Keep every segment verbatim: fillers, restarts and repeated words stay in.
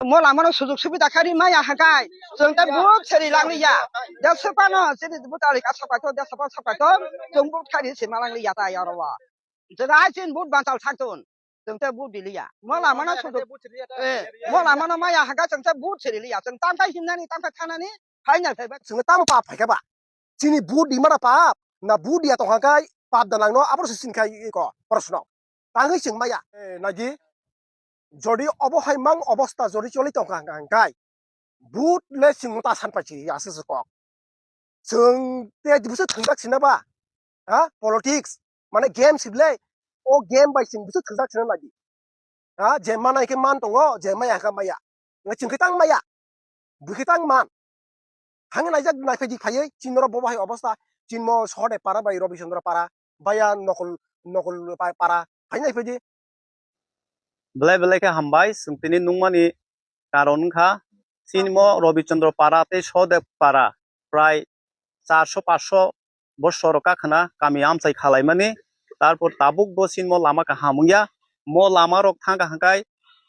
Mo lama no sujug subida kha ri maya hakai. Chwng ta vote seri lang liya. Deswk pano chini vote ali ka sapai to, deswk pano sapai to. Chwng vote kha ri se ma lang liya ta yaro wa. Chwng ai chin vote bantal thak tun. Chwng ta vote di liya. Mo lama no sujug. Eh, mo lama no maya hakai chwng ta vote seri liya. Chwng tam kai himnani, tam kai thanani. Final phai ba. Chwng ta mo pa phai ka ba. Chini vote di mara pap. Na vote ya to hakai pap da lang no. Abro se sin kai ko. Proshno. Tangwi chwng maya. Eh, nagi. Jodi obo hai mang obosta jodi choli tongkha hwnka hwnkhe, vote le chwng ta san pai chiri aswk se kok. Chwng te busu thwngjak sina ba? Ha? Politics, mane game sible. O game bai chwng busu thwngjak sina lagi. Ha? Je manai khe man tongo, je maya khe maya. Ngai chwng khe tang maya. Bwkhe tang man. Hang naijak naiphaidi phaiwi, chini norok bobo hai obosta, chini mo Sohode para bai Robi Chandra para, baya nokol, nokol pa-, para, hai naiphaidi. Belai belai khe hambai, chwng tini nungmani karon wngkha, chini mo Robi Chandra para tei Sohode para, prai charso paanch so bosorok kakhwna kami amchai khalaimani, tarpor tabuk bo chini mo lama kaham wngya, mo lama rok thangkha hwnkhe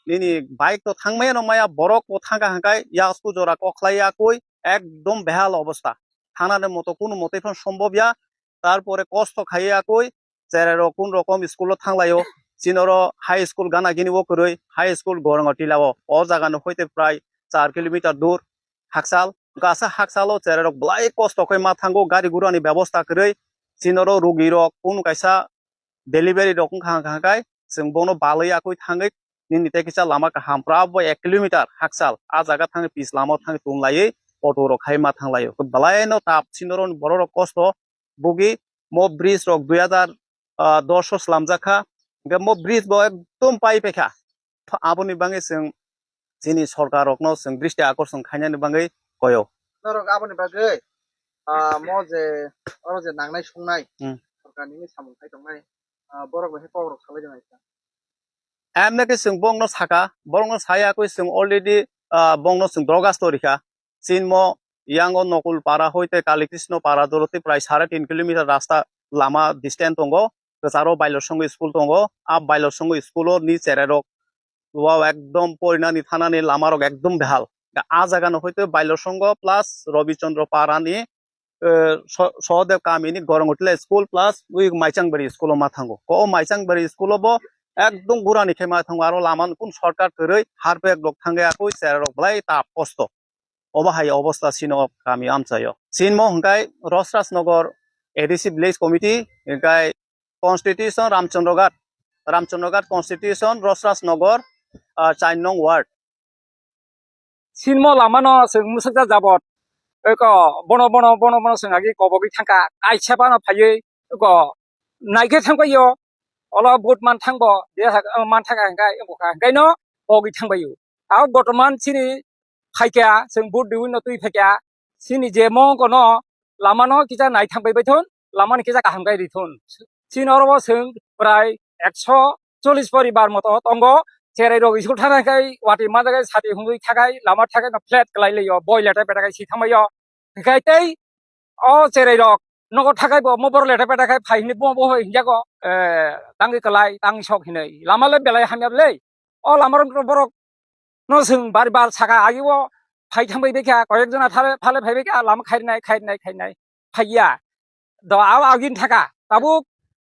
nini bike to thangmaya no maya, borok bo thangkha hwnkhe yasku jora kokhlai yakui ekdom behal obosta, thangnani moto kunu motoi phano sombobya, tarpore kosto khai yakui cherai rok kun rokom school o thanglaio, chini oro high school gana gini o kwrwi high school Gorongotila o, o jaga no hoite prai char kilometer dur, hakchal, gasa hakchalo cherai rok belai kosto khe ma thango, gari gura ni bebosta kwrwi, chini oro rugi rok kunu kaisa delivery rok wngkha hwnka hwnkhe chwng bono balwi yakwi thangwi nini tei kisa lama kaham pura bo ek kilometer hakchal a jaga thangwi pis lama o thangwi tong laiwi auto rok khai ma thang laio, belai no tap chini oro borok rok kosto bugi mo bridge rok dui hazar dos o slamjak kha, hwnkhe mo bridge bo ekdom pai paikha. Aboni bagwi chwng chini sorkar rokno chwng dristi akorsong khainani bagwi koyo. Norok aboni bagwi, ah, mo je, oro je nangnai sungnai, hmm, sorkar nini samung khai tongnai, ah, borok bai khe kok rok salai rwnai kha. Emne khe chwng bongno saka, borokno saya khe chwng already, ah, bongno chwng dorkhasto rikha. Chinmo yango Nokul para hoite Kali Krishna para doroti prai sare tin kilometer rasta lama distance tongo. Kwcharo Bailor Songwi school tongo. A Bailor Songwi school o ni cherai rok wow ekdom porinani thanani lama rok ekdom behal. A jaga no hoite Bailor Songo plus Robi Chandra para ni, eh, so-, Sohodev kami ni Gorongotila school plus ui Maichangbari school o ma thango. Ko o Maichangbari school o bo ekdom gura ni khe ma thango. Aro lama no kun shortcut kwrwi harpek rok thangya koi cherai rok belai tap kosto. Obo hai obosta chini o kami amchaio. Chinmo hwnkhe Rosraj Nagar A D C Village Committee, hwnkhe Constitution Ramchandraghat, Ramchandraghat Constitution Rosraj Nagar, ah, char nong ward. Chinmo lamano chwng mwswkjak jabot. Eko bono, bono, bono, bono chwng agi kobogwi thangkha. Kaisa phano phaiwi eko naikhe thangkhaio. Olo vote man thangbo, de ha-, man thangkha hwnkhe, wngkha hwnkhe no kogwi thangbaio. Abo botoman chini phaikha, chwng vote riwi no twi phaikha. Chini je mongkono lamano kisa naithang bai baithon, lamani kisa kaham khe rithon. Chini oro bo chwng prai ekso chollish poribar moto tongo. Cherai rok school thana khai wati manjagai sati hungwi thakai lama thakai no flat kwlai laio, boi leta peta khai si thangbaio. Hwnkhe tei o cherai rok nogo thakai bo mo borok leta peta khai phai hwnwi bo, bo hoi hwnjago, eh, tangwi kwlai, tangwi sok hinwi. Lama le belai hamya le. O lama rok borok no chwng bar bar saka agi o phai thangbai baikha, koyek jona thale, thale phai baikha, lama khairnai, khairnai, khairnai. Phaiya. Do abo agini thaka. Tabuk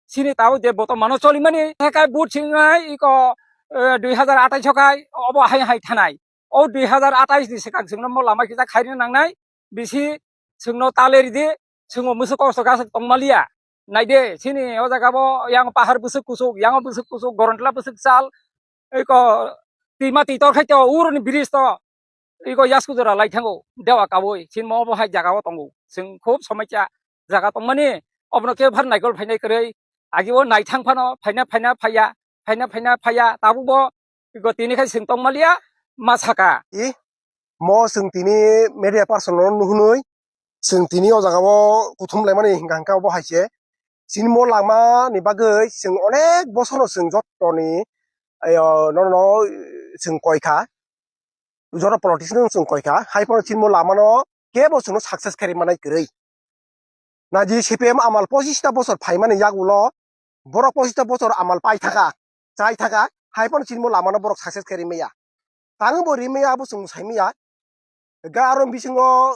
chini tabuk je botomano cholimani, hekai but singnai iko, eh, dui hazar atais o kai, obo hai hai thanai. O dui hazar atais ni swkang chwngno mo lama kisa khairina nangnai. Bisi chwngno tale ridi, chwngno mwswk kosto khe aswk tongmaliya. Naide, chini o jaga bo yang pahar bwswk kuchuk, yang bwswk kuchuk, Gorontla bwswk chal, eko twima twi tor khai to, uroni bridge to, eko yasku jora lai thango, dewa kabui, chini mo bo hai jaga o tongo. Chwng khub somosya jaga tongmani, obono khe phar naikol phainai kwrwi, agi o naithang phano phaina, phaina, phaiya, phaina, phaina, phaiya, tabuk bo Iko tini khai chwng tongmaliya ma saka. I, mo chwng tini media person no nuhunwi chwng tini o jaga o kuthum laimani hingka hingka obo hai se. Chini mo lama ni bagwi chwng onek bosor no chwng joto ni, ayo, no, no, chwng koi kha. Joto politician no chwng koi kha. Hai phano chini mo lama no kebo chwngno success khairi manai kwrwi. Naji C P M amal pochista bosor phaimani yagulo borok pochista bosor amal pai thaka, chai thaka, hai phano chini mo lama no borok success khairi maya. Tangwi bo rimaya abo chwng saimaya. Ga aro bisingo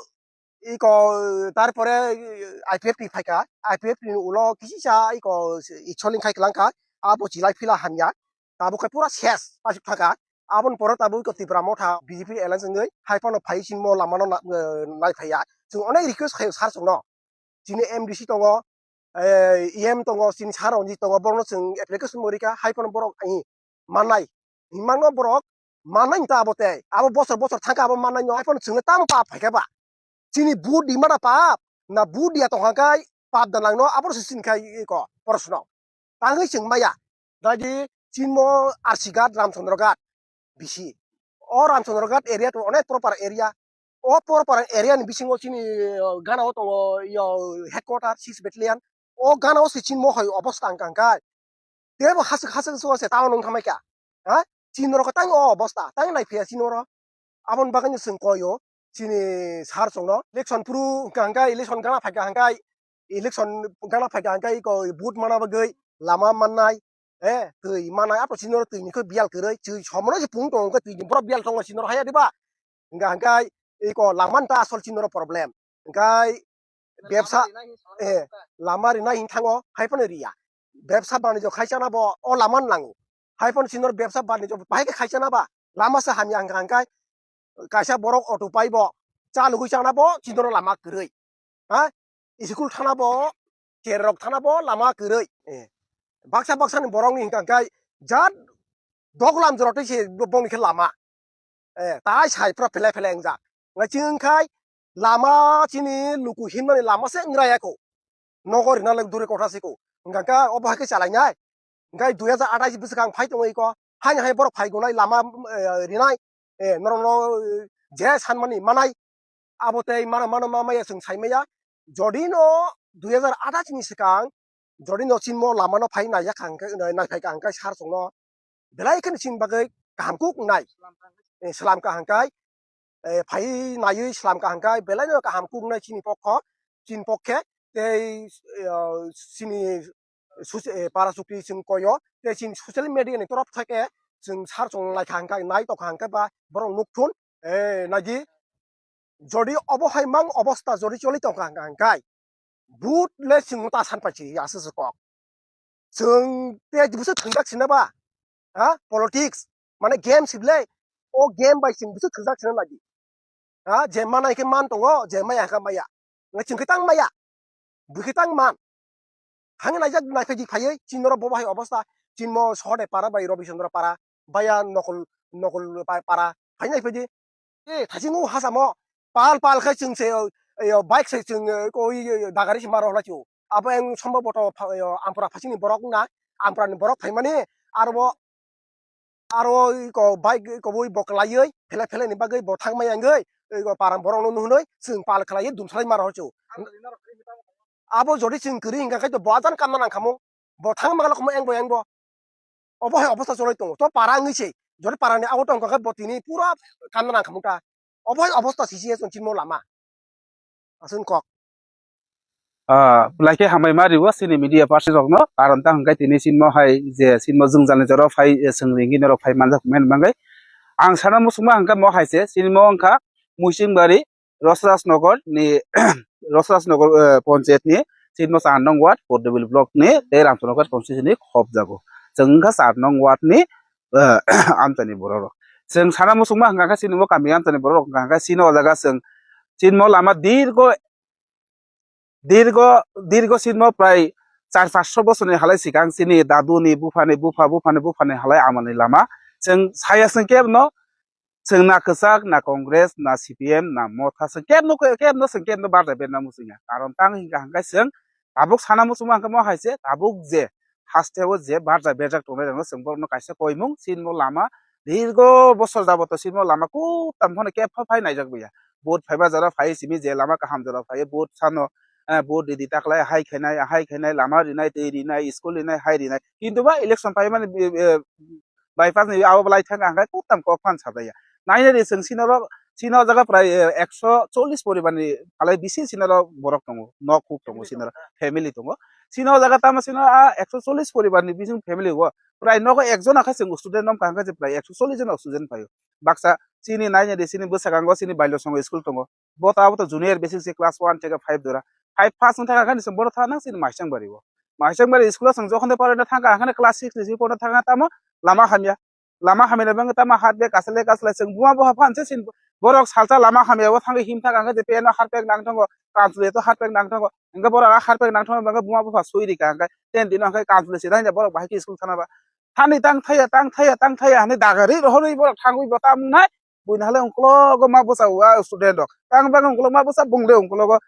iko tarpore I P F T phaikha, I P F T ni ulo kisisa iko ichol wngkhai kwlangkha, abo chilai phila hamya, tabuk khe pura ses pasuk thangkha. Aboni pore tabuk iko Tipra Motha B J P alliance wngwi hai phano phai sinmo lamano na-, eh, naiphaiya. Chwng onek request khaio sir chwngno. Chini M D C tongo, eh, E M tongo, chini sir Ranjit tongo, borokno chwng application bo rikha, hai phano borok, eh, mannai. Himano borok mannai ta abo tei. Abo bosor bosor thangkha abo mannai no, hai phano chwngno tamo pap phaikha ba. Chini vote di mana pap, na vote dia tongkha kai pap da nangno, abo se chini khai iko, proshno. Tangwi chwng maya. Dagi chinmo R C Ghat, Ramchandra Ghat, bisi. O Ramchandra Ghat area to onek proper area. O proper area ni bisingo chini, uh, gana o tongo, yo, headquarter, six battalion. O gana o se chinmo hai obosta ang kang kai. Tebo hasik hasik suwa se town wng thamai kha. Ha? Chinrok tang o obosta, tang nai phiya chinrok. Aboni bagwi no chwng koi o, chini sir chwngno. Election phuru hwnkha hwnkhe, election gana phaikha hwnkhe, election gana phaikha hwnkhe iko vote mana bagwi lama mannai, eh, twi mannai, ato chini oro twi ni khe biyal kwrwi, chwi somono se pung tongo, hwnkhe twi ni borok biyal tongo chini oro haya diba? Hwnkha hwnkhe iko lama ta asol chini oro problem. Hwnkhe bebsa, eh, lama rinai hin thango, hai phano riya. Bebsa banijyo khai chana bo o lama nango. Hai phano chinor bebsa banijyo bahai khe khai chana ba, lama se hamya hwnkha hwnkhe kaisa borok auto pai bo, cha lugui chana bo chinor lama kwrwi. Ha? School thana bo, cherrok thana bo lama kwrwi. Eh. Baksa baksa ni borok ni hwnkha hwnkhe jat doglam jora twi se bongni khe lama. Eh, tai sai pura phele phele wngjak. Ngai chini wngkhai lama chini luku hinmani lama se wngrai ya kho. Nogo rina le duri kotha se kho. Hwnkha khe obo hai khe chalai nai. Hwnkhe dui hajar athais bwswkang phai tongwi kho. Haino hai borok phai gonai lama, eh, rinai. Eh, norok no, eh, je sanmani manai. Abo tei mano, mano ma maya chwng sai maya. Jodi no dui hajar athais ni swkang, jodi no chinmo lama no phai nai ya kha hwnkhe, nai phai kha hwnkhe sir chwngno belai kheno chini bagwi kaham kuk wngnai. Eh, slam kha hwnkhe, eh, phai naiwi slam kha hwnkhe belai no kaham kuk wngnai chini pokho, chini pokhe tei, eh, chini sus-, eh, para chukri chwng koyo, tei chini social media ni torof thake chwng sir chwng lai kha hwnkhe, nai tong kha hwnkhe ba borok nuk thun, eh, nai di. Jodi obo hai mang obosta jodi choli tong kha hwnkha hwnkhe, but le chwng ta san pai si aswk se kok. Chwng te bwswk thwngjak sina ba? Ha? Politics, mane game si ble. O game bai chwng bwswk thwngjak sina lagi. Ha? Je manai khe man tongo, je maya khe maya. Ngai chwng khe tang maya. Bwkhe tang man. Hang naijak naiphaidi phaiwi, chini norok bo bahai obosta. Chinmo Sohode para bai Robi Chandra para, baya nokol, nokol pa-, para. Phai naiphaidi. Eh, thaching o hasamo. Pal pal khai chwng se, eh, bike se chwng, eh, ko, eh, dagari se maro hwlai chwng. Abo eng sombo boto pha-, eh, ampura phachini borok na, ampura ni borok phaimani, aro bo aro iko bike iko bui bo kwlaiwi phele phele ni bagwi bo thangmaya wngwi iko parang borok no nuhunwi chwng pal khlaiwi dumsalai maro hwlai chwng. Abo jodi chwng kwrwi hwnkha khe bo ajan kamna nang khamung, bo thangma lokmo engbo engbo. Obo hai obosta cholai tongo to para wngwi se, jodi para ni abo tongkha khe bo tini pura kamna nang khamung ta. Obo hai obosta sisi chwng chimo lama. Aswk kok. Ah, belai khe hambai ma rio chini media person rokno, karon ta hwnkhe tini chini mo hai je chini mo jwngjalni jora phai, eh, chwng ringwi norok phai manjak mani bagwi. Ang sana muchungma hwnkhe mo hai se, chini mo wngkha Muisingbaari, Rosrajnagar ni, Rosrajnagar, eh, panchayat ni, chini mo char nong ward, Pordobil block ni, tei Ramchandranagar constituency ni khopjago. Chwng wngkha char nong ward ni, eh, amchaini borok rok. Chwng sana muchungma hwnkha khe chini mo kami amchaini borok rok hwnkha khe chini o jaga chwng, chini mo lama dirgo dirgo, dirgo sinmo prai char paanch sho bosorni halai swkang chini daduni, buphani, bupha, buphani, buphani halai amalni lama. Chwng saya chwng kebno, chwng na kwchak, na Congress, na C P M, na Motha, chwng kebno, kebno chwng kebno barjak berna muchungya. Karon tang hwnkha hwnkhe chwng tabuk sana muchungma hwnkhe mo hai se, tabuk je hasteo je barjak berjak tongnai rokno chwng borokno kaisa koimung, sinmo lama dirgo bosor jaboto sinmo lama kub tamo phano kebpha phai naijak baiya. Vote phaiba jora phai simi je lama kaham jora phai vote sano, eh, vote ridi taklai hai khainai, hai khainai, lama rinai, twi rinai, school rinai, hai rinai. Kintu ba election phaimani, eh, eh, bypass ni abo belai thang ang kub tam kok phan sajaya. Nainai di chwng sinoro, sino jaga prai, eh, ekso chollish poribar ni phalai bisi sinoro borok tongo, nok huk tongo sinoro, family tongo. Chini o jaga tamo chini a ekso chollish poribar ni bising family o. Prai nogo ekjon akhe chwng student rom kaham khe je prai ekso chollish jon student paio. Baksa chini naina di chini bwsakang o chini bailo songo school tongo. Bo ta abo to junior basic se class one theke five dora. Five pass wng thaka khe chwng bono thana chini Maisang bari o. Maisang bari school o chwng jokhon de porina thangka khe class six ni si porina thangka tamo lama hamya. Lama hamya bangwi tamo hardware kasale kasale chwng buma bupha phan se sin borok salsa lama hamya o thangwi him thaka khe je peno hardware nang thango, kanchule to hardware nang thango. Hingke borok a hardware nang thango bangwi buma bupha sui rika hingke ten dino hingke kanchule se thangya borok bahai khe school thana ba. Thani tang thaya, tang thaya, tang thaya hinwi dagari rohorwi borok thangwi bo tamung nai. Buini hale ungkologo ma bwsa o a student rok. Tang bagwi ungkolog ma bwsa bungde ungkologo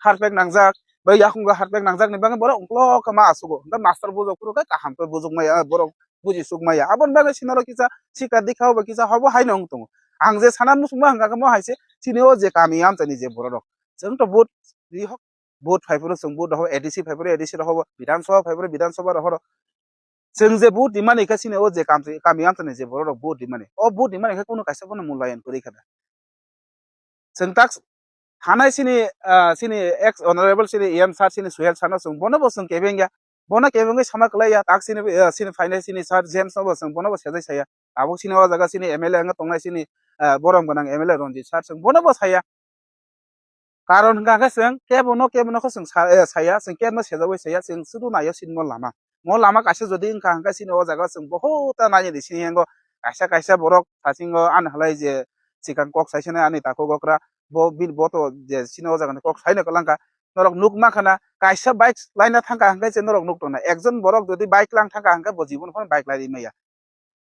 harpek nangjak. Bai yakungo harpek nangjak ni bagwi borok ungkolog khe ma asugo. Hingke master bujok phuru khe kaham khe bujok maya, borok buji suk maya. Aboni bagwi sinoro kisa sikha dikha obo kisa hobo haino wng tongo. Ang je sana muchungma hingka khe mo hai se chini o je kami amchani je borok rok. Chwng to vote ri hok, vote phai phuru chwng vote rohor, A D C phai phuru A D C rohor, Bidhan Sabha phai phuru Bidhan Sabha rohor. Chwng je vote rimani khe chini o je kam-, kami amchani je borok rok vote rimani. O vote rimani khe kunu kaisa bono mulayan kwrwi kha da. Chwng tak hanai chini, ah, chini ex honorable chini E M sir chini Suhel sir no chwng bono bo chwng kebengya. Bono kebengwi sama kwlaiya. Tak chini, ah, chini phainai chini sir James no bo chwng bono bo sejai saya. Abo chini o jaga chini M L A wngwi tongnai chini, ah, borom gwnang M L A Ranjit sir chwng bono bo saya. Karon hingka khe chwng kebono, kebono khe chwng sa-, eh, saya, chwng kebono sejawi saya, chwng sudu naio chini mo lama. Mo lama kaisa jodi wngkha hingkhe chini o jaga chwng bohut ta naini di sini yango kaisa kaisa borok thasingo ani halai je chikang kok saisani ani takhuk okra bo bil bo to je chini o jaga ni kok saino kwlangkha norok nuk mankha na kaisa bike laina thangkha hingkhe je norok nuk tongna ekjon borok jodi bike lang thangkha hingkhe bo jibon phano bike lai maya.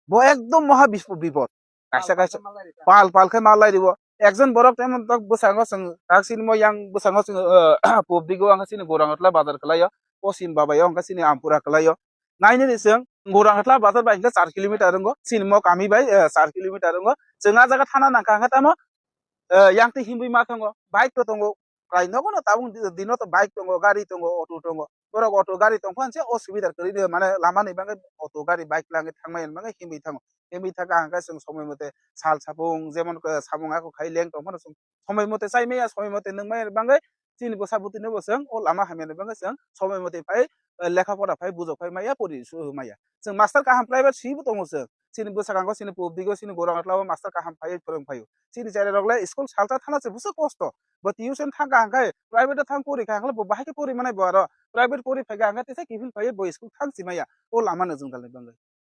Bo ekdom moha bispo bipod. Kaisa kaisa pal pal khe malai ribo. Ekjon borok temon tok bwskango chwng tak sini mo yang bwskango chwng, eh, pubdigo ang sini Gorangotla bazar khlaio. Posim babayo ang sini Ampura khlaio. Naini ni chwng Gorangotla bazar bai hwnkhe char kilometer wngo. Sini mo kami bai, eh, char kilometer wngo. Chwng a jaga thana nangkha hwnkhe tamo, eh, yang twi himwi ma tongo. Bike to tongo. Prai nogo no tabuk di-, dino to bike tongo, gari tongo, auto tongo. Borok auto gari tong phano se o subidar kwrwi de, mane lama ni bagwi auto gari bike langwi thangmani bagwi himwi thango. Himwi thangkha hwnkhe chwng somoi mote sal sapung, jemon, eh, samung ako khai leng tong phano chwng somoi mote chai maya, somoi mote nung maya bagwi chini bwsa bwtwi no bo chwng o lama hamya ni bagwi chwng somoi mote phai, eh, lekha pora phai bujok phai maya, pori su maya. Chwng master kaham private si bo tongo chwng. Chini bwskango chini pubdigo chini Gorangotla o master kaham phai phwrwng phaio. Chini cherairok le school salsa thana se busa kosto. Bo tuition thangkha hwnkhe private o thang pori kha hwnkhe bo bahai khe pori manai bo aro private pori phaikha hwnkhe tesa kiphil phaiwi bo school thang si maya o lama no jwng dalni bagwi.